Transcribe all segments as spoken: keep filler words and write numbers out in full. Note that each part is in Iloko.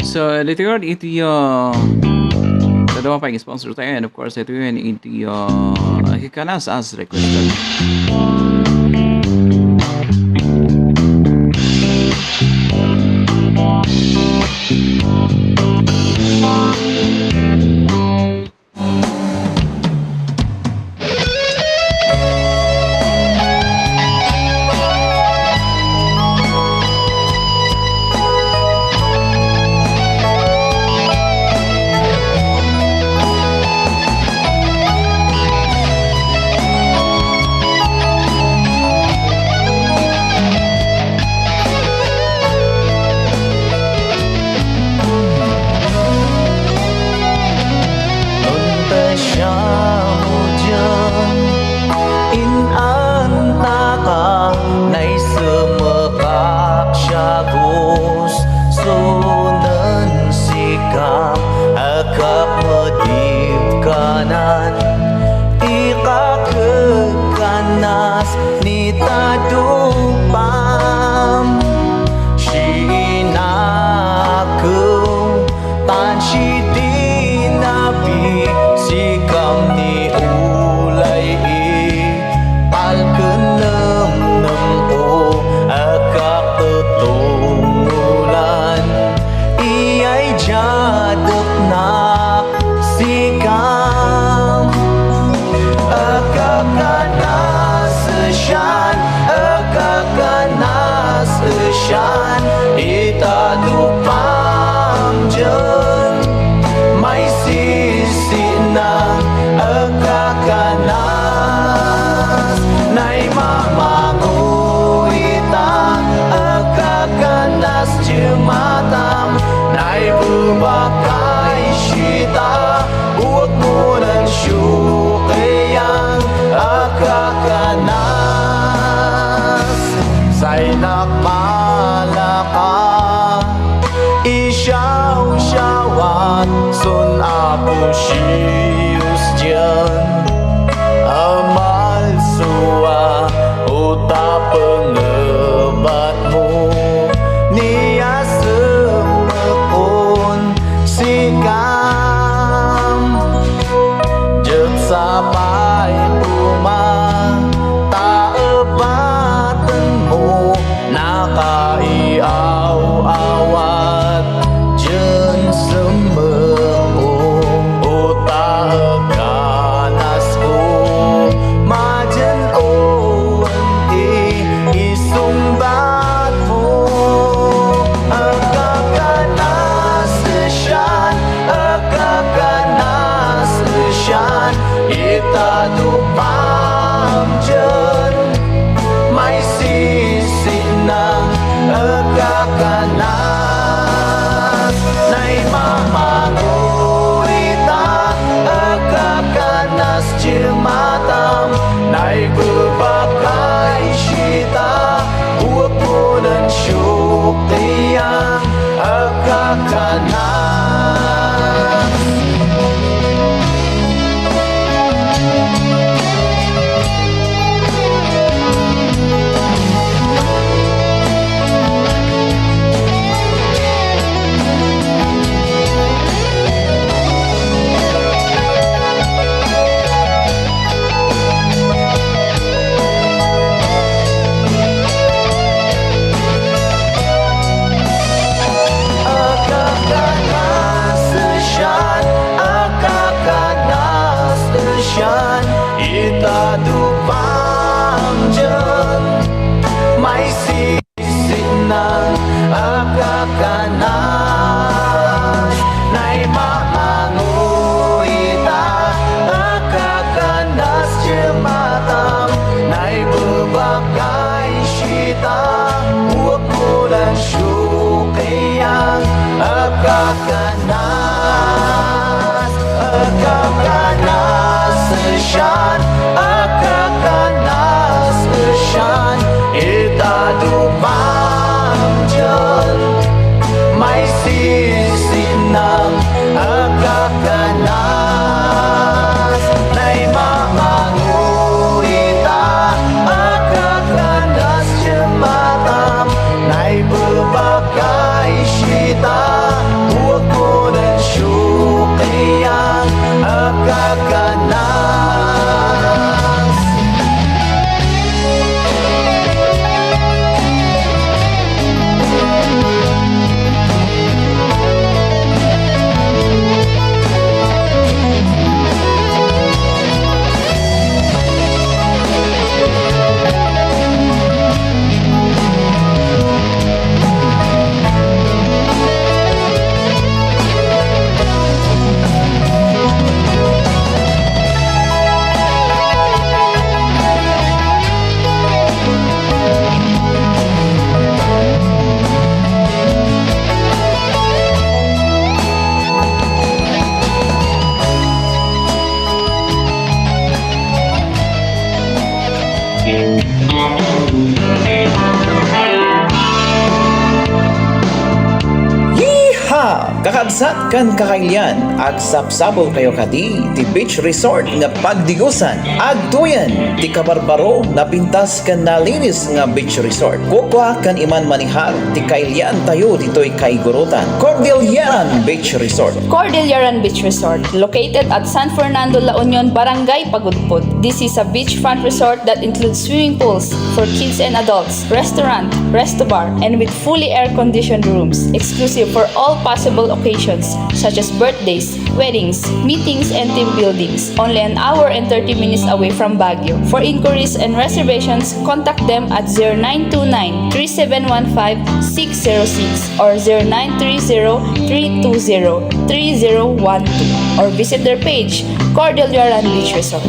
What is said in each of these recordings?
So, dito yun, iti, uh, dadawa pa yung sponsor tayo. And of course, ito yun, iti, uh, Kikanas as requested. Nunta siya mudian, in-antaka, naisemekak siya gus, sunen sika, agkak medib kanan, ikakekkanas ni tadupam, siinakem, tan sidinabi, sikam ni ulay i, palkenemnemko, agkak tutungolan, iyay diadeknak, sikam, agkakanas sian, agkakanas sian, ita dupam dien, maisisinan, agkakanas, naimamango ita, agkakanas jematam, naibebak ay sita, Utmunan siukayan a kakanas. Saynak malaka, isiawsiawat son Apo Dios dian. Amalsua, o ta pengebatmo, niasem kon sikam. Diak sapay koma ta ebatenmo, nakaiaw-awat dien semmekko, o ta kanasko, madien-o ti isungbatmo, agkakanas sian, agkakanas sian, ita dupam dien, maisisinan, agkakanas, naimamango ita, agkakanas jematam, naibebak ay sita, utmunan siukayan a kakanas. Agkakanas sian, agkakanas sian, ita dupam dien, maisi- Sinan a kakanas, naimamango ita a kakanas jematam, naibebak ay sita, utmunan siukayan a kakanas. Agkakanas sian, agkakanas sian, ita dupam dien, maisisinan a kakanas, naimamango ita a kakanas jematam, naibebak ay sita, Kakabsat ken kakailian, agsapsapulkayo kadi ti beach resort nga pagdigusan. Agtoyen ti kabarbaro, napintas ken nalinis nga beach resort. Kukua ken imanmanihag ti kailiantayo ditoy kaigurutan. Cordilleran Beach Resort. Cordilleran Beach Resort, located at San Fernando, La Union, Barangay Pagudpud. This is a beachfront resort that includes swimming pools for kids and adults, restaurant, resto bar, and with fully air-conditioned rooms, exclusive for all possible occasions such as birthdays, weddings, meetings, and team buildings. Only an hour and thirty minutes away from Baguio. For inquiries and reservations, contact them at zero nine two nine, three seven one five, six zero six or zero nine three zero, three two zero, three zero one two, or visit their page, Cordillera Beach Resort.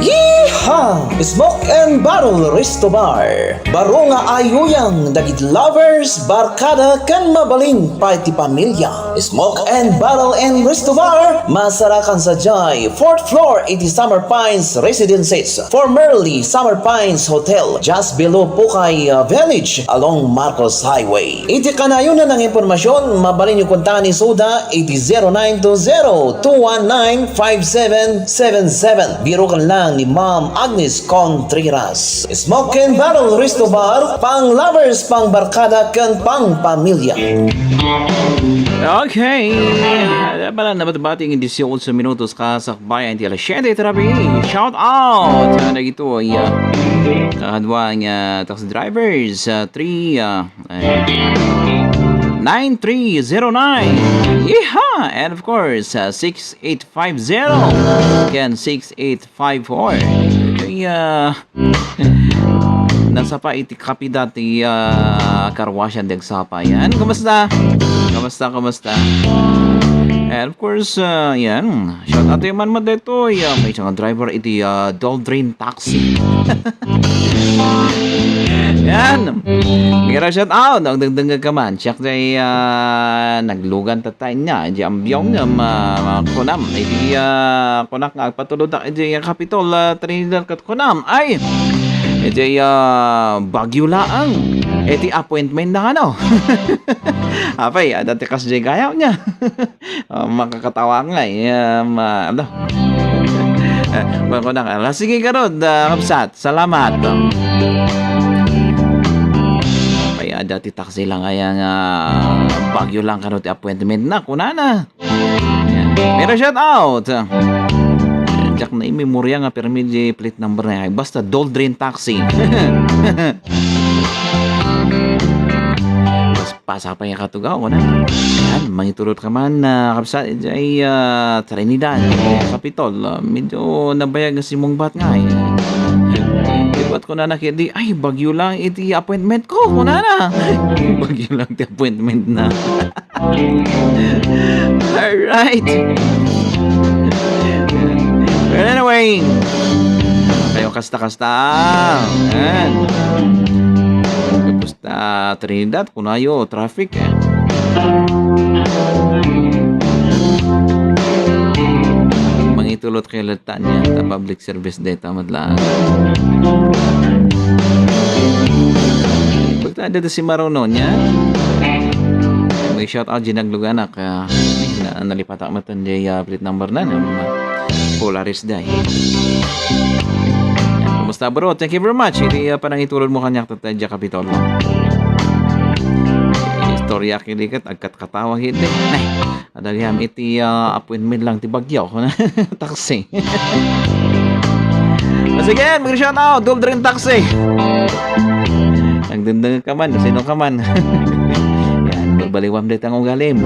Yeehaw! Smoke and Barrel Resto Bar. Baro nga ayuyang dagiti lovers, barkada, ken mabalin pay ti pamilya. Smoke and Barrel and Resto Bar, masarakan sadiay fourth floor iti Summer Pines Residences, formerly Summer Pines Hotel, just below Pukay, uh, Village, along Marcos Highway. Iti kanayon a nanginpormasion, mabalinyo kontaen isuda iti zero nine two zero two one nine five seven seven seven. Biroken lang ni Ma'am Agnes Contreras. Smoke and Barrel Resto Bar, pang lovers, pang barkada, ken pang pamilya. Okay. Wala na nabating dieciocho minutos kasakbayan ti alas siete ti rabii. Shout out! Ah, dagitoy, ah, kadua nga taxi drivers, ah, three, ah, eh, nine three zero nine. Yeehaw! And of course, ah, six eight five zero ken six eight five four. Kaya, nasapa iti kapida ti, ah, karwasyan di agsapa. Yan, kumusta? Kumusta, kumusta? And of course, ah, yan, shout out tayo man mo dito. Yan, may isang driver iti, ah, Doldrin Taxi. Yan. Ngira shout out. Ang dengdengag ka man. Siak jay, ah, naglugan tatta niya. Di ambiong nga ma-, ma-, kunam. Iti, ah, kunak nga agpatulod ak iti, ah, Kapitol, ah, Trinidad kat kunam. Ay! Iti, ah, Baguio laang. Iti appointment na ano. Apay, ada ti kas jay gayaw niya. Ah, makakatawa nga, eh, ah, ma-, ano? Eh, kuwan ko na, ala, sige, garud, ah, kabsat, salamat. Kaya dati taxi lang kaya nga Baguio lang kano ti appointment na, kunana. Yan. Pero shout out. Diak na imemorya nga permi di plate number na. Basta Doldrin Taxi. Bas-, pasapay nga katugaw, wala. Yan, mangitulod ka man, ah, kabsat, ay, ah, Trinidad, ay, Kapitol. Ah, medyo nabayag nga simungbat nga, eh. Ibat ko na nakit, di, ay, Baguio lang iti appointment ko, kunana. Baguio lang ti appointment na. Alright. But anyway, kayo kasta-kasta. Yan. Tapos ta Trinidad, kunayo, traffic, eh. Mangitulot kayo latta niya, ta public service data met lang. Pagtada da si Maruno niya. May shout out, Ginagluganak, ah, na, nalipatak matan di, ah, plate number na, na, Polaris day. Kumusta, bro? Thank you very much. Iti, ah, panangitulod mo kanya, Tatay Jack Capitol. Istorya kini ket agkatkatawa gid, eh. Ay, adagam iti, ah, appointment lang ti Baguio. Taxi. Once again, mag-shout out, Dual Dream Taxi. Nagdendeng ka man, sino ka man. Yan, pagbaliwam dito ang ugalim.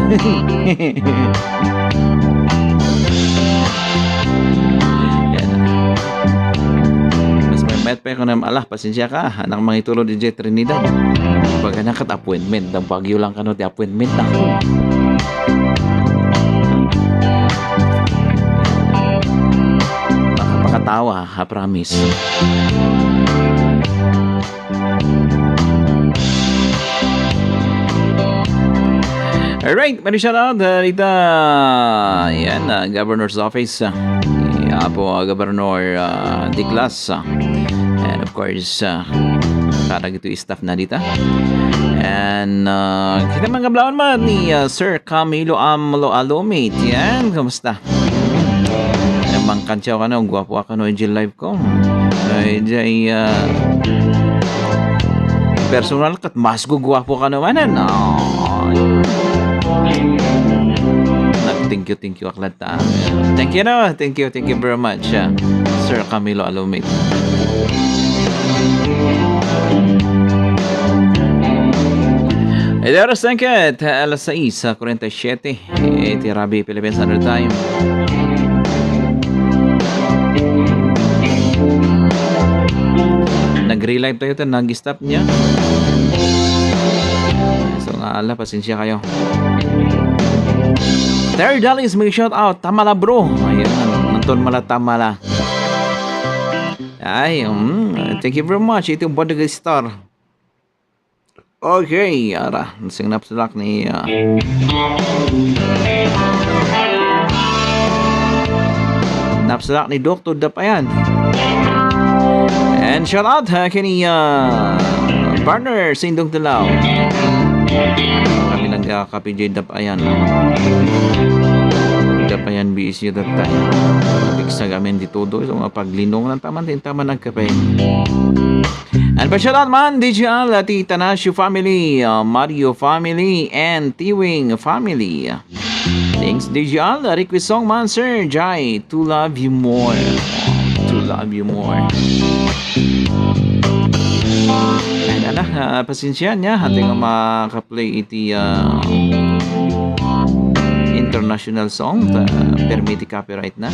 Yan. Mas may met pa ako na, ala, pasensya ka, anak, mangitulod di Trinidad. Baga na kat appointment, ang Baguio lang kano ti appointment na. Makapakatawa, ha, promise. Alright, many shout out, uh, dita, yan, uh, Governor's Office, uh, Apo, uh, Governor, uh, Douglas, uh, And of course, uh, para dito staff na dita. And uh, kita man kablawan man ni uh, Sir Camilo Amlo Alumit. Yan, kumusta? Yan, mangkantyaw ka na, guwapo ka na, Angel Live ko. Ay, jay, uh, personal kat mas guguwapo ka naman, ano? Nag-thank you, thank you, aklat ta. Thank you, no? Thank you, thank you very much, uh, Sir Camilo Alumit. Iti oras na ket, alas sais, uh, kuarenta y siete. Iti rabii Philippine Standard Time. Nag-relive tayo, ta nag-stop niya. So nga, ala, pasensya kayo. Terry Dalis, may shout out. Tamala, bro. Ayun, nantun mala, tamala. Ay, mm, thank you very much. Ito yung Bodega Star. Okay, ara, sing napsdak ni, ah, napsdak ni Doktor Dapayan. And shout out, ha, kini, ah, partner Sindong Tulaw. Kami lang, ah, Kape J Dapayan. Dapayan B S U that time. Pigsagamin di todo. So, nga paglinong ng taman, din taman nagkape. And pa-shoutout man, D J Al, ti Tanasio family, uh, Mario family, and Tiwing family. Thanks, D J Al. Request song man, Sir Jai, To Love You More. To Love You More. And ala, uh, pasensya niya, hati nga makaplay iti, uh, international song, ta permi ti copyright na.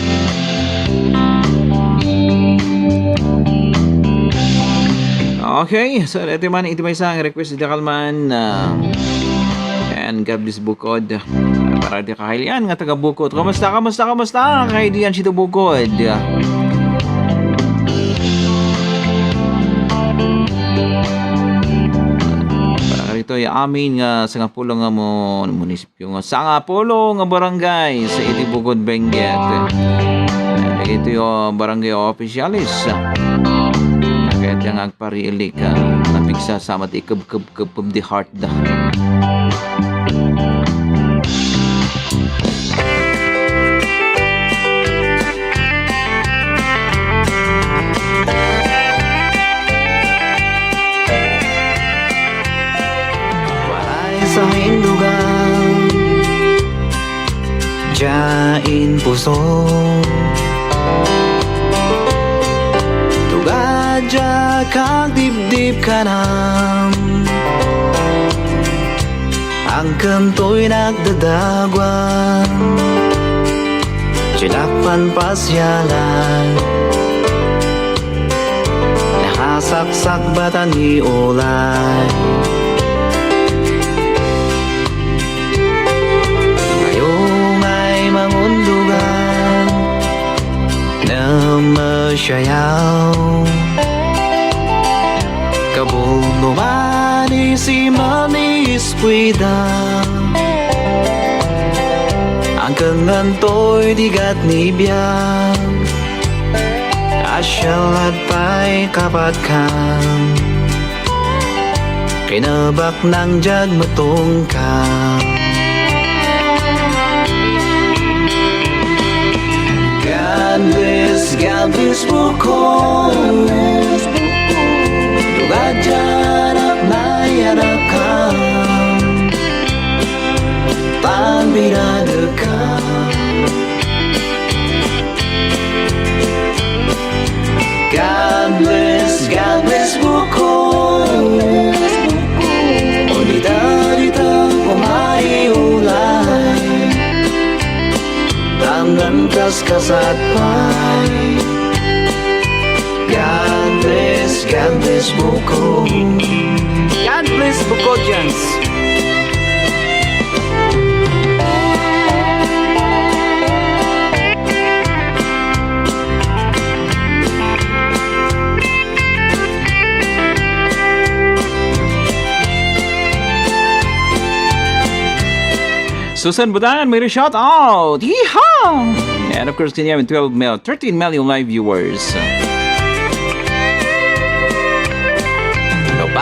Okay, so iti man, iti maysa nga request, di kalman, ah, and God bless Bukod. Para di kakailian nga taga Bukod. Kumusta, kumusta, kumusta? Kay diyan si Bukod. Para rito, ya amin nga sangapulo nga mo, munisipyo nga sangapulo nga barangay sa iti Bukod, Benguet. Dagitoy barangay officiales. Ket nga agparilik, ah, napigsa sa mat ikubkub-kub di heart da. Walay sa indugan, dia in puso. Tuga dia kagdibdib kanam. Angken toy nagdadaguan, diak panpasialan. Nakasaksakbatan ni ulay. Kayo ngay mangundugan, namasiayaw. Kabul no manis imanis puida. Angken ngantoy digat ni biag. Asialat pay kapatkan. Kinabak nang diag matungkam. God bless, God bless Bukod. Tuga dia anak na iyanakam. Pambinadekam. God bless, God bless Bukod. Uni dagiti pamariulay. Tamnan kaskasat pay. God bless, God bless Bukod. God bless Bukodians. Susan Butangan, may shout out. Yeehaw! And of course, kanya may twelve mil, thirteen million live viewers.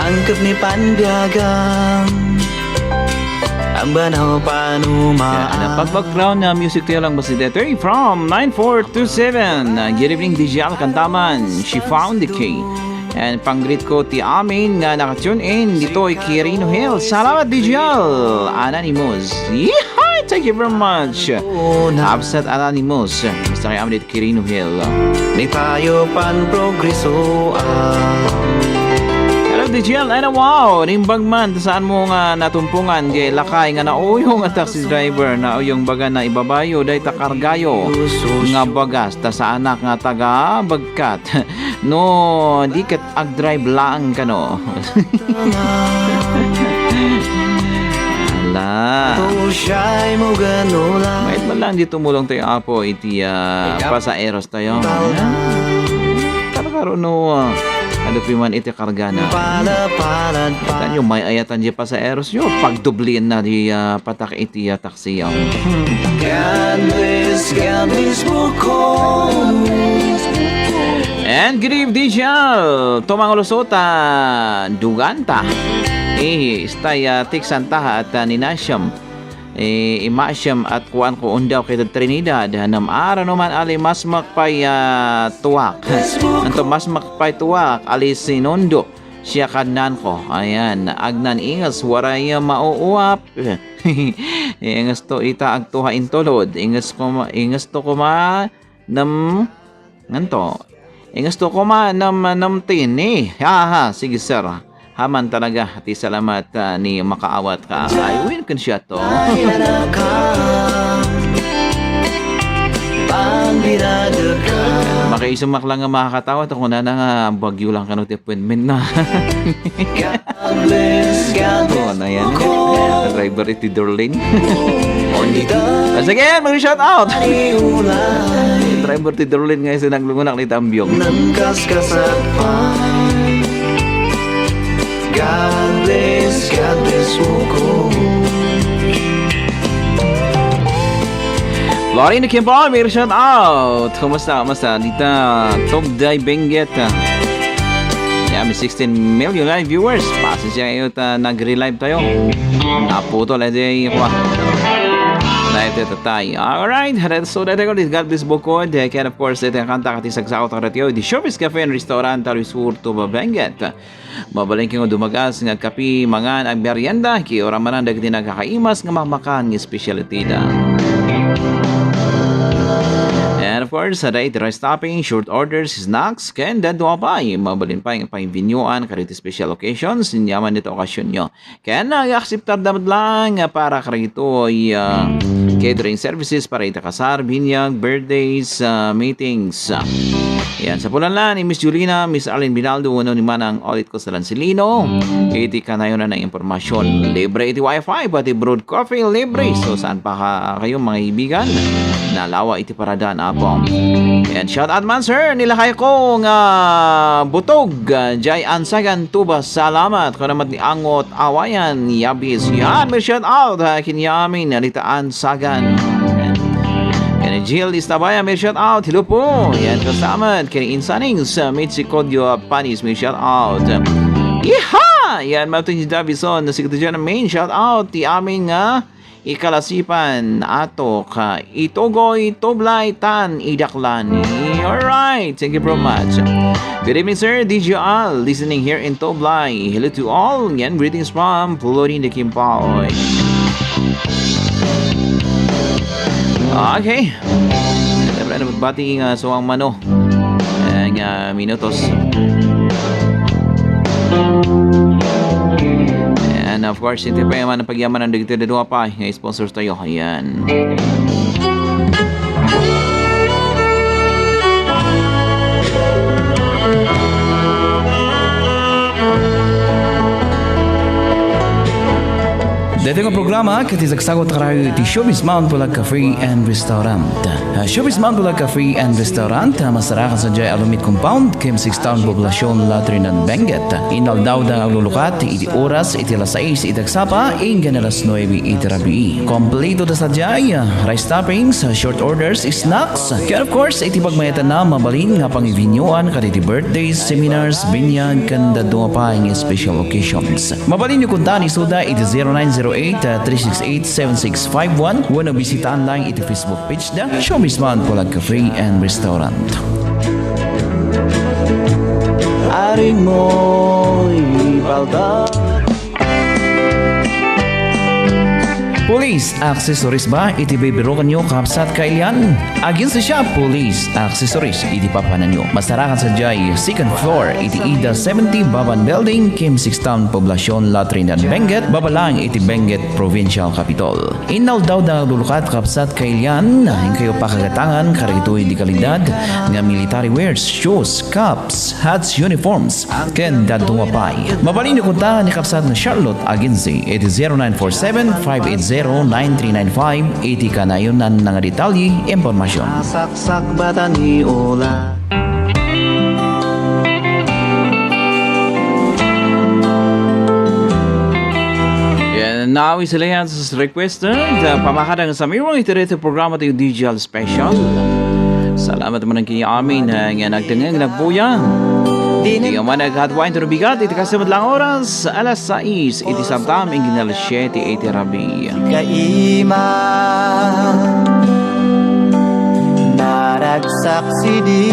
Angkep ni panbiagam. Ang banaw panumaan. Yan, ang pag-background na music tayo lang basta dito. Hey, from nine four two seven. Uh, good evening, D J Al Kantaman. She found the key. And pang-greet ko ti amin nga naka-tune in ditoy Quirino Hill. Salamat, D J Al. Anonymous. Yeehaw! Thank you very much. Absent Anonymous. Basta kay amin dito Quirino Hill. Ni payo pan progreso, ah. Hello, D J L. Ano, wow! Nimbag man, ta saan mo nga natumpungan, di lakay nga nauyong a taxi driver, nauyong baga na ibabayo, day ta kargayo nga bagas, ta saanak nga taga bagkat. No, di ket agdrive laeng kano. Ala. Mayat man lang di tumulong tayo, Apo, iti, ah, pasaeros tayo. Talaga ro, no, ah, ano pi man iti kargana. Tanyo, may ayatan di pasaeros yo. Pagdublian na di, ah, patak iti, ah, siya. God bless, God bless Bukon. And good evening, Jal. Tumangulo sota, duganta. Eh, stay, ah, tiksan ta, at, ah, ninasiam. Eh, imasiam at kuan ko undaw kay Trinidad. Hanam ara no man ali mas makpay, ah, tuwak. Anto mas makpay tuwak, ali sinundo. Siya kadnan ko. Ayan, agnan ingas, waray mauuap. Ingas to ita agtuha intulod. Ingas kuma, ingas to kuma, nam, nganto? Ingas to kuma, nam, nam tini. Ha, ha, sige, sir. Haman talaga, ti salamat, ah, ni makaawat ka. Ay, win kun siya to. Makaiso met lang nga makakatawa, ta kunana nga bagyo lang kano ti appointment na. God bless, God bless. Oh, na yan. Driver iti Dorlin. Once again, mag-shout out. Driver ti Dorlin nga isu naglungunak ni Tambyong. Nangkaskasat pa. God bless, God bless Bukon. Florin Kimpa, may shout out. Kumusta? Kumusta? Dita, Tugday Benguet. Yeah, may sixteen million live viewers. Pasensya kayo ta nag-relive tayo. Naputol, eh, di, kwa. Live tayo, tatay. Alright, so that I got it. God bless Bukon. Kaya, of course, ito yung kanta kati sagsakot ng ratio. The Showbiz Cafe and Restaurant, Taluy Sur, Tuba, Benguet. Mabalin kayo dumagas nga kape, mangan, agmerienda, kay uray manen dagiti nagkakaimas nga makmakan nga specialty da. And of course, ada iti rice topping, short orders, snacks, ken dadduma pay. Mabalin pay nga paimbinyoan kadagiti special occasions, nyaman dita okasionyo. Ken, ah, akseptar da met lang, ah, para kadagitoy, ah, catering services para iti kasar, binyag, birthdays, ah, meetings. Yan, sa pulan lang ni Miss Julina, Miss Arlene Binaldo, wenno ni Manang Olit Costalan Silino, iti kanayon a impormasyon. Libre iti wifi, pati brewed coffee, libre. So, saan pa ka-, kayo, mga ibigan? Nalawa iti paradaan, Apo. And shout out man, sir, ni lakay ko nga butog, ah, Jay Ansagan, Tuba, salamat. Kuna met ni Angot Awayan, Yabis. Yan, may shout out, ha, ken Yamin, Rita Ansagan. Ken Jill Istabaya, may shout out. Hello po. Yan, kasama. Ken Insaning sa Mitsi Kodyo Panis, may shout out. Yeehaw! Yan, Martin Davison, na siguro dyan, main shout out. Ti amin nga, Ikalasipan, ato ka itugoy, tublay, tan idaklan. Alright, thank you very much. Good evening, sir. D J Al, listening here in Tublay. Hello to all. Yan, greetings from Florin de Kimpaoy. Okay. Siyempre, ano, magbati nga suwang mano. Ayan nga, minutos. And of course, iti pay man pagyaman ng dagiti dadua pa nga sponsors tayo. Ayan. Nga programa ket isagsagut karayo iti Showbiz Mount Bulag Cafe and Restaurant. Ah, Showbiz Mount Bulag Cafe and Restaurant, ah, masarakan sadiay Alumiit Compound, Kim Six Town, Poblacion, La Trinidad, Benguet. Inaldaw da aglulukat iti oras iti alas sais iti agsapa, inggan alas nuebe iti rabii. Kompleto da sadiay, ah, rice toppings, ah, short orders, snacks, ken of course, iti pagmayatanna, mabalin nga pangibinyuan kadagiti birthdays, seminars, binyag, ken dadduma pay nga special occasions. Mabalinyo kunta ni Suda iti zero nine zero eight, three six eight, seven six five one wenno bisitaan lang iti Facebook page da, Showbiz Mount Bulag Cafe and Restaurant. Aring moy balda. Police accessories ba iti bibirukanyo, kabsat kailian? Aginsa siya, Police accessories iti papananyo. Masarakan sadiay second floor iti Ida seventy Baban Building, Kim Six Town, Poblacion, La Trinidad, Benguet, baba lang iti Benguet Provincial Capitol. Inaldaw da aglulukat, kabsat kailian, inkayo pakagatangan kadagitoy di kalidad nga military wears, shoes, caps, hats, uniforms, ken dadduma pay. Mabalinyo kunta ni kabsat nga Charlotte Agency iti zero nine four seven, five eight zero, nine three nine five iti kanayonan nga detalye, impormasyon. Saksak bata ni Ola. Yan, now is Leanne's requested, uh, pamakadang sa miwang iti daytoy programa ti Digital Special. Salamat man ken amin, uh, nga nagdengngeg, nagbuya. Di man nagkadwaen ti rubigat, iti kasamat lang oras, alas sais iti sabtam, inggan alas siete iti rabii. Kaima, naragsak sidi,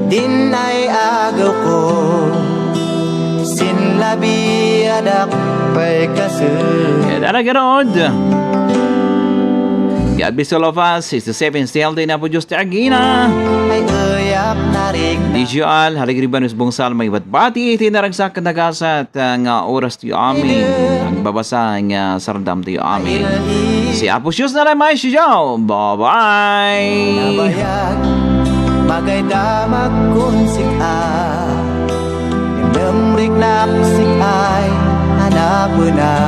din ay agaw ko, sinlabi adak pay kasu. Yan, ala garod. God bless all of us. Sixty-seven, still din Apo Diyos ti agina. Ay, uyak, narik na. D J Al, Haligriban, Usbong Salmay, Batbati, iti naragsak nagasat, ah, nga oras ti amin. Agbabasa nga sardam ti amin. Si Apo Diyos na lang, may siya. Bye-bye. Nabayag, magay damag kun sik-a. Nemrik na sik-ay, anapena.